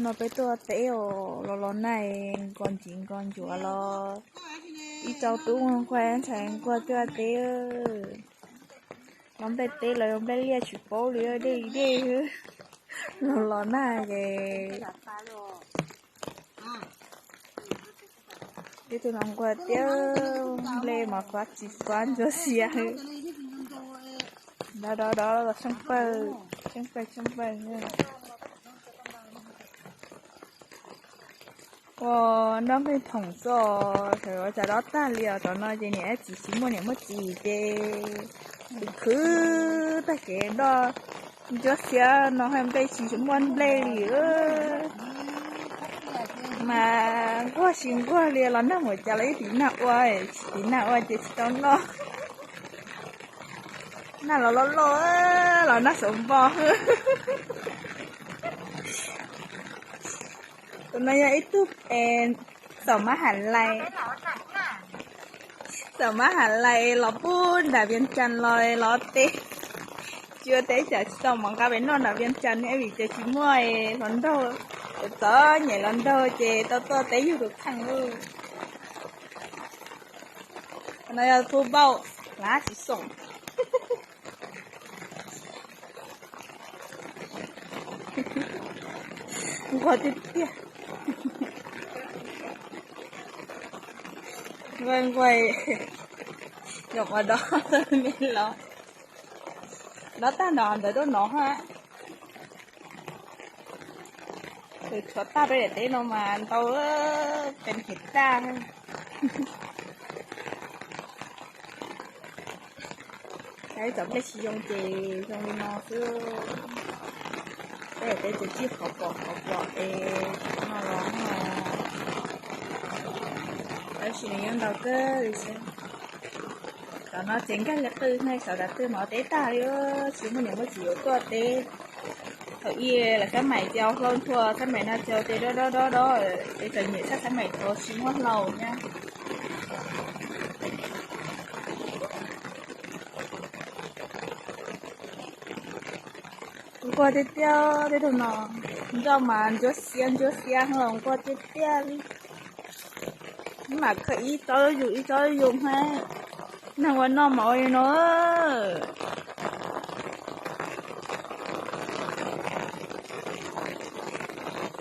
No peb tuaj teb os, los los nag nkaus ntsis nkaus ncuav los ib tsoom tub nquag ntxhais nquag tuaj teb. Los nplej teb los nplej liaj tsis paub li, dej dej. Los los nag ces ib tug no nquag tiab, nplej mas fab tsis fab ntsuab xiab. Dov dov dov los tsheej pawg, tsheej pawg tsheej pawg. Ua nroj nqaij thoom xwb, sawv ua cas dob tag li os. Cov no ces niam txiv tsis muaj niam muaj txiv ces khwv khwv tag kev nroj ntsuab xiab no, nplej tsis muaj nplej li. Mas nquag tsis nquag li, los nag mus cas los yeej tiv nag ua, tsis tiv nag ua ces tsis tau noj. Nag los loj loj, los nag xauv npo. Tus no yog ib tug pes xaum mab ham lais, xaum mab ham lais los pub nram Vias Cas los los teb. Tsis ua teb tsam tsis tau mov nqa pem noj nram Vias Cas ne, vim tias tsis muaj hluas nraug, txom nyem hluas nraug ces tau tuaj teb yug tus kheej lauj. No yog pub npauj, lab tsis xoom. Nquag tiag tiag. Nquag nquag, nyuam qhuav dov me los. Dov tag no ntawd dub no ha. Tus tshuav tag peb daim teb no mas ntau, pes phem tag. Ib txom nplej tsis zoo ces zoo li no xwb. Peb daim teb ces tsis qhov pom qhov pom es no los no, tab sis nws yeej ntau kawg li xwb. Cov no ces nkag li qwj ne, xyov tas twg mas teb tag li, tsis muaj niam muaj txiv yuav tuaj teb. Thaum ub lawv xab maim ces hlau nthua, xab maim no ces dob dob dob dob, ces txom nyem tshaj xab maim thaud tsis muaj hlau thiab. Nquag tiag tiag, tej tug no nroj mas ntsuab xiab ntsuab xiab los nquag tiag tiag li. Mam khaws ib tsob zus ib tsob zus hab, neeg ua noj mas ua li no.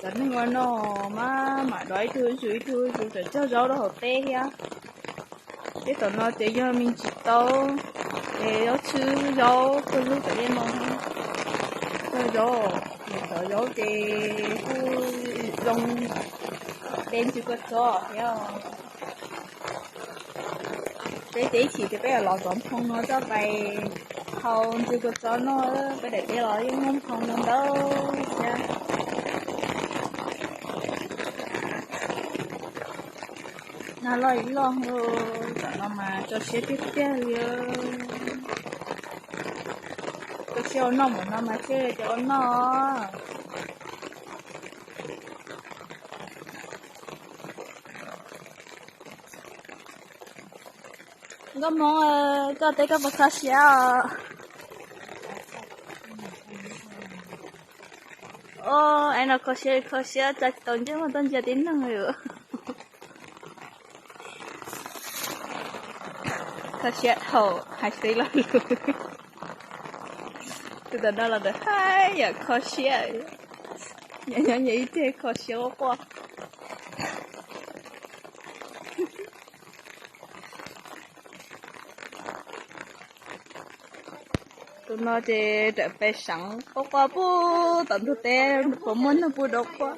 Cov neeg ua noj mas mam dov ib tug zus ib tug zus, tseem cog zaub rau hauv teb thiab. Tej tom no ces yog me ntsis taub, ces zaub txhwb zaub kawg lub tom ntej no. Cog zaub, cov zaub ces kuj zoo, peb ntxwg kua txob thiab. Peb ces ib chim ces peb yuav los zov nphoo no coj pais hau ntxwg kua txob noj, peb daim teb los yeej muaj nphoo no ntau thiab. Nag loj ib loj, tam no mas tso siab tiag tiag li. Tso siab ua noj mus no mas thiaj li ua noj. Nkauj Hmoob, koj teb koj puas kho siab os? Os, es no kho siab kho siab tsa tsis tau ntsej muag tuaj ntsia tib neeg li. Kho siab thaum hais tsis tau ib lo lus. Tus tom no los ntawd haj yam kho siab, nyob nyob nyias ib teg kho siab quaj quaj. Tus no ces rawm pes seev quaj quaj pub tom ntug teb, puas muaj neeg pub dua quaj.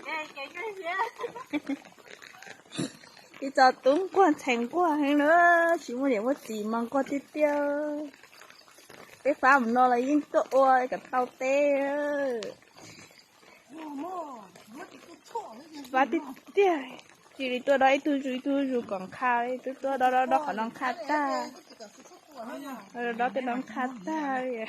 Ib tsoom tub nquag ntxhais nquag heev na, tsis muaj niam muaj txiv mas nquag tiag tiag. Peb fab mus no los yeej tuaj ua kom tau teb. Fab tiag tiag, cia li tuaj dob ib tug zus ib tug zus kom nqha, twb tuaj dob dob dob qhov no nqha tag, dob tej no nqha tag li.